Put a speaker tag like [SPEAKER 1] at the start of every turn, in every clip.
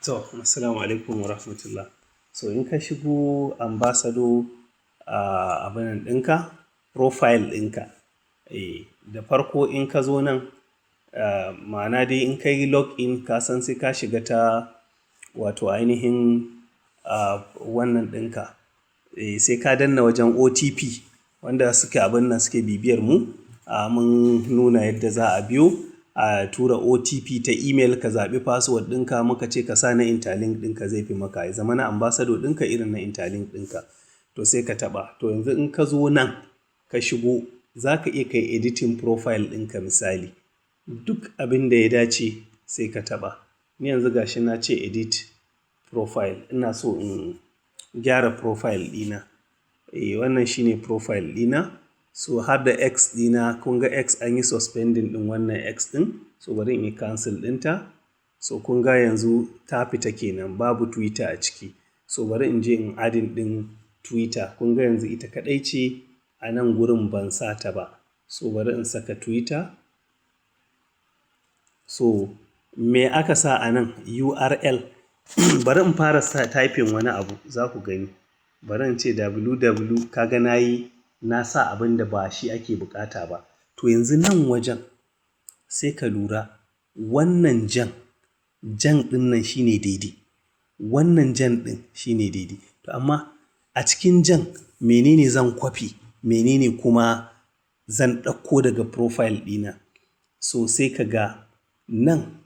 [SPEAKER 1] To, assalamu alaikum wa rahmatullah. So in ka shigo ambassador, abun ɗinka, profile ɗinka. Eh, da farko in ka zo nan, ma'ana dai in ka yi login, ka san sai ka shiga ta wato ainihin, wannan ɗinka. Eh, sai ka danna wajen OTP, wanda suke abun nan suke bibiyar mu. Mun nuna yadda za a biyo, a tura OTP ta email, ka zaɓi password ɗinka, muka ce ka sa na Interlink ɗinka zai fi maka. Ya zama na ambassador ɗinka irin na Interlink ɗinka. To sai ka taɓa. To yanzu in ka zo nan ka shigo, za ka iya kai editing profile ɗinka misali. Duk abin da ya dace sai ka taɓa. Ni yanzu gashi na ce edit profile. Ina so in gyara profile ɗina. Eh, wannan shine profile ɗina. So har da X ɗina, kun ga X an yi suspending ɗin wannan X ɗin. So bari in yi cancel ɗinta. So kun ga yanzu ta fita kenan, babu Twitter a ciki. So bari in je in adding ɗin Twitter. Kun ga yanzu ita kaɗai ce a nan gurin ban sa ta ba. So bari in saka Twitter. So me aka sa a nan? URL. Bari in fara sa typing wani abu, za ku gani. Bari in ce www, ka ga na yi, na sa abin da ba shi ake bukata ba. To yanzu nan wajen sai ka lura, wannan jan, jan ɗin nan shine daidai. Wannan jan ɗin shine daidai. To amma a cikin jan, menene zan kwafi? Menene kuma zan ɗauko daga profile ɗina? So sai ka ga nan,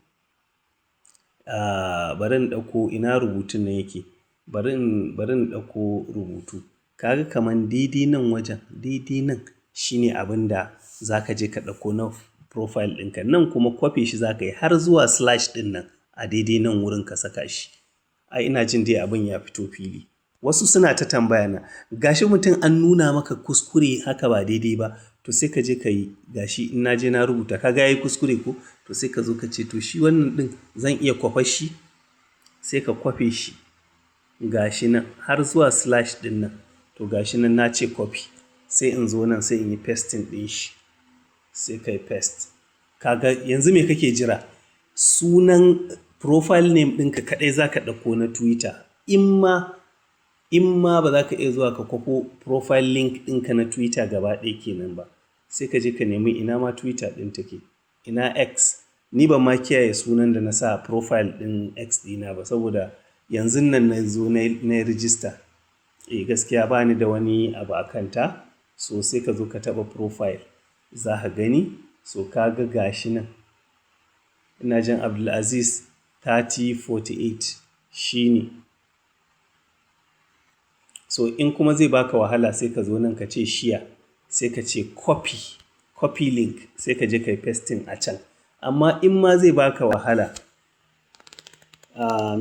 [SPEAKER 1] bari in ɗauko, ina rubutun nan yake. Bari in ɗauko rubutu. Ka ga kaman daidai nan wajen, daidai nan shine abin da za ka je ka ɗauko na profile ɗinka. Nan kuma kwafe shi za ka yi har zuwa slash ɗin nan, a daidai nan wurin ka saka shi. Ai ina jin dai abin ya fito fili. Wasu suna ta tambaya na, gashi mutum an nuna maka kuskure haka ba daidai ba, to sai ka je ka yi, gashi in na je na rubuta, ka ga yayi kuskure ko? To sai ka zo ka ce, to shi wannan ɗin zan iya kwafa shi, sai ka kwafe shi. Gashi nan har zuwa slash ɗin nan. To gashi nan na ce copy. Sai in zo nan sai in yi pasting ɗin shi. Sai ka yi paste. Ka ga yanzu me kake jira? Sunan profile name ɗinka kaɗai za ka ɗauko na Twitter. In ma ba za ka iya zuwa ka kwafo profile link ɗinka na Twitter gaba ɗaya kenan ba, sai ka je ka nemi ina ma Twitter ɗin take. Ina X. Ni ban ma kiyaye sunan da na sa profile ɗin X ɗina ba, saboda yanzun nan na zo na yi register. Eh, gaskiya ba ni da wani abu a kanta. So sai ka zo ka taɓa profile, za ka gani. So ka ga gashi nan. Ina jin Abdulaziz 3048 shine. So in kuma zai baka wahala, sai ka zo nan ka ce share, sai ka ce copy, copy link, sai ka je ka yi pasting a can. Amma in ma zai baka wahala,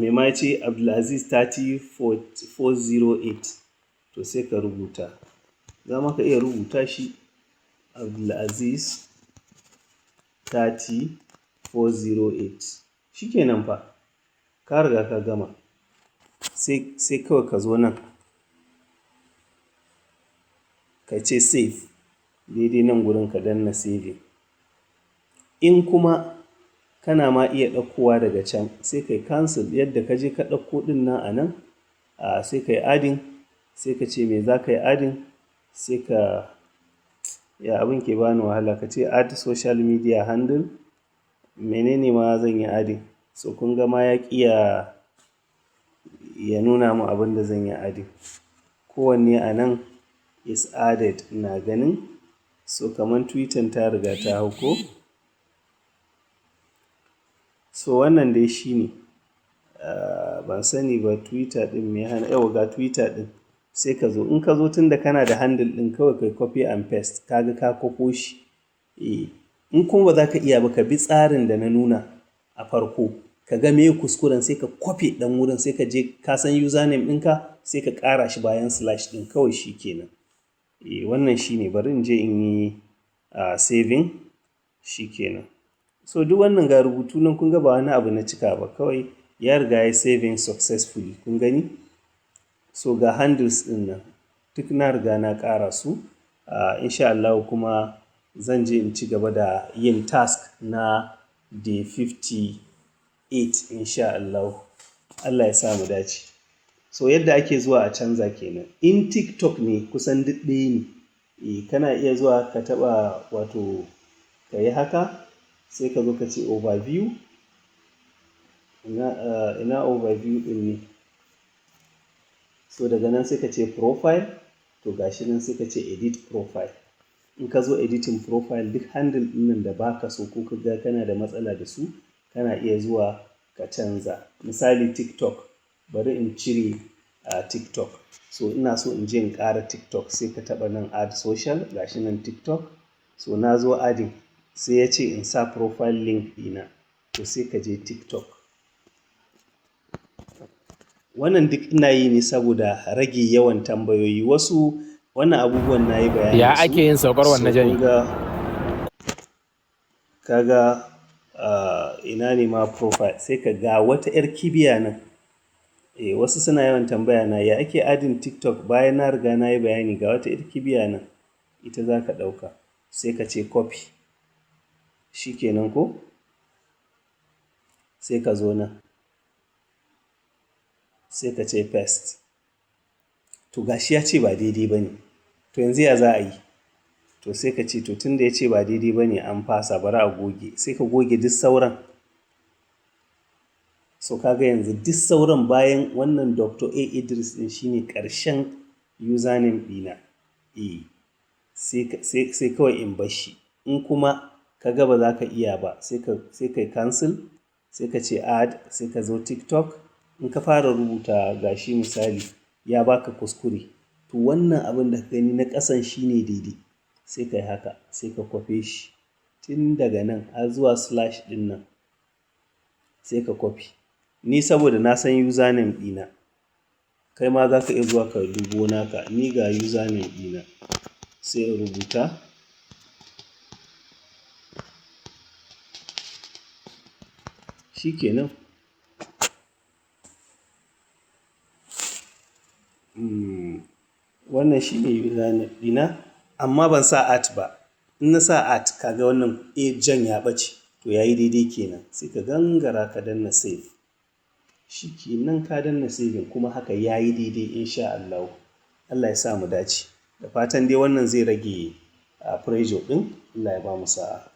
[SPEAKER 1] me ma ce Abdulaziz 30408, to sai ka rubuta. Za ma ka iya rubuta shi Abdulaziz 30408. Shi kenan fa. Ka riga ka gama. Sai kawai ka zo nan ka ce save. Daidai nan gurin ka danna saving. In kuma kana ma iya ɗaukowa daga can, sai ka yi cancel yadda ka je ka ɗauko ɗin nan a nan, sai ka yi adding, sai ka ce me za ka yi adding, sai ka, ya abin ke bani wahala, ka ce add social media handle. Menene ma zan yi adding? So kun ga ma ya ƙi ya nuna mun abin da zan yi adding. Kowanne a nan is added ina ganin. So kaman Twitter ta riga ta hau ko? So wannan dai shine. Ban sani ba Twitter ɗin me ya hana. Yauwa, ga Twitter ɗin. Sai ka zo, in ka zo, tun da kana da handle ɗin, kawai kai copy and paste, ka ga ka kwafo shi. Eh, in kuma ba za ka iya ba, ka bi tsarin da na nuna a farko. Ka ga meye kuskuren, sai ka kwafe ɗan wurin, sai ka je ka san username ɗinka, sai ka ƙara shi bayan slash ɗin, kawai shi kenan. Eh, wannan shine. Bari in je in yi saving, shi kenan. So duk wannan ga rubutu nan, kun ga ba wani abu na cika ba, kawai ya riga yayi saving successfully, kun gani? So ga handles ɗin nan duk na riga na ƙara su. In sha Allahu kuma zan je in ci gaba da yin task na day 58, in sha Allahu. Allah ya sa mu dace. So yadda ake zuwa a canza kenan. In TikTok ne, kusan duk ɗaya ne. Eh, kana iya zuwa ka taɓa, wato ka yi haka, sai ka zo ka ce overview. Ina overview ɗin ne? So daga nan sai ka ce profile, to gashi nan, sai ka ce edit profile. In ka zo editing profile, duk handle ɗin nan da baka so ko ka ga kana da matsala da su, kana iya zuwa ka canza. Misali TikTok, bari in cire a TikTok. So ina so in je in ƙara TikTok, sai ka taɓa nan add social, gashi nan TikTok. So na zo adding, sai ya ce in sa profile link ɗina, to sai ka je TikTok. Wannan duk ina yi ne saboda rage yawan tambayoyi. Wasu wannan abubuwan na yi bayanin
[SPEAKER 2] Ya
[SPEAKER 1] su.
[SPEAKER 2] ake yin saukar
[SPEAKER 1] So
[SPEAKER 2] wannan
[SPEAKER 1] kun
[SPEAKER 2] jami?
[SPEAKER 1] ga, kaga ina ne ma profile, sai ka ga wata 'yar kibiya nan. Eh, wasu suna yawan tambaya na ya ake adding TikTok bayan na riga na yi bayani. Ga wata 'yar kibiya nan, ita za ka ɗauka, sai ka ce copy. Shi kenan ko? Sai ka zo nan, sai ka ce paste. To gashi ya ce ba daidai ba ne. To yanzu ya za a yi? To sai ka ce, to tun da ya ce ba daidai ba ne, an fasa, bari a goge. Sai ka goge duk sauran. So ka ga yanzu duk sauran bayan wannan Dr. A Idris ɗin shine ƙarshen username ɗina. Eh, sai kawai in bar shi. In kuma ka ga ba za ka iya ba, sai ka yi cancel, sai ka ce add, sai ka zo TikTok. In ka fara rubuta, gashi misali ya baka kuskure. To wannan abin da ka gani na ƙasan shine daidai. Sai ka yi haka, sai ka kwafe shi tun daga nan har zuwa slash ɗin nan, sai ka kwafi. Ni saboda na san username ɗina, kai ma za ka iya zuwa ka dubo naka. Ni ga username ɗina, sai in rubuta. Shi kenan. Wannan shine username ɗina, amma ban sa at ba. In na sa at, ka ga wannan a jan ya ɓace, to yayi daidai kenan. Sai ka gangara ka danna save. Shi kenan, ka danna saving, kuma haka yayi daidai in sha Allahu. Allah ya sa mu dace. Da fatan dai wannan zai rage pressure ɗin. Allah ya bamu sa'a.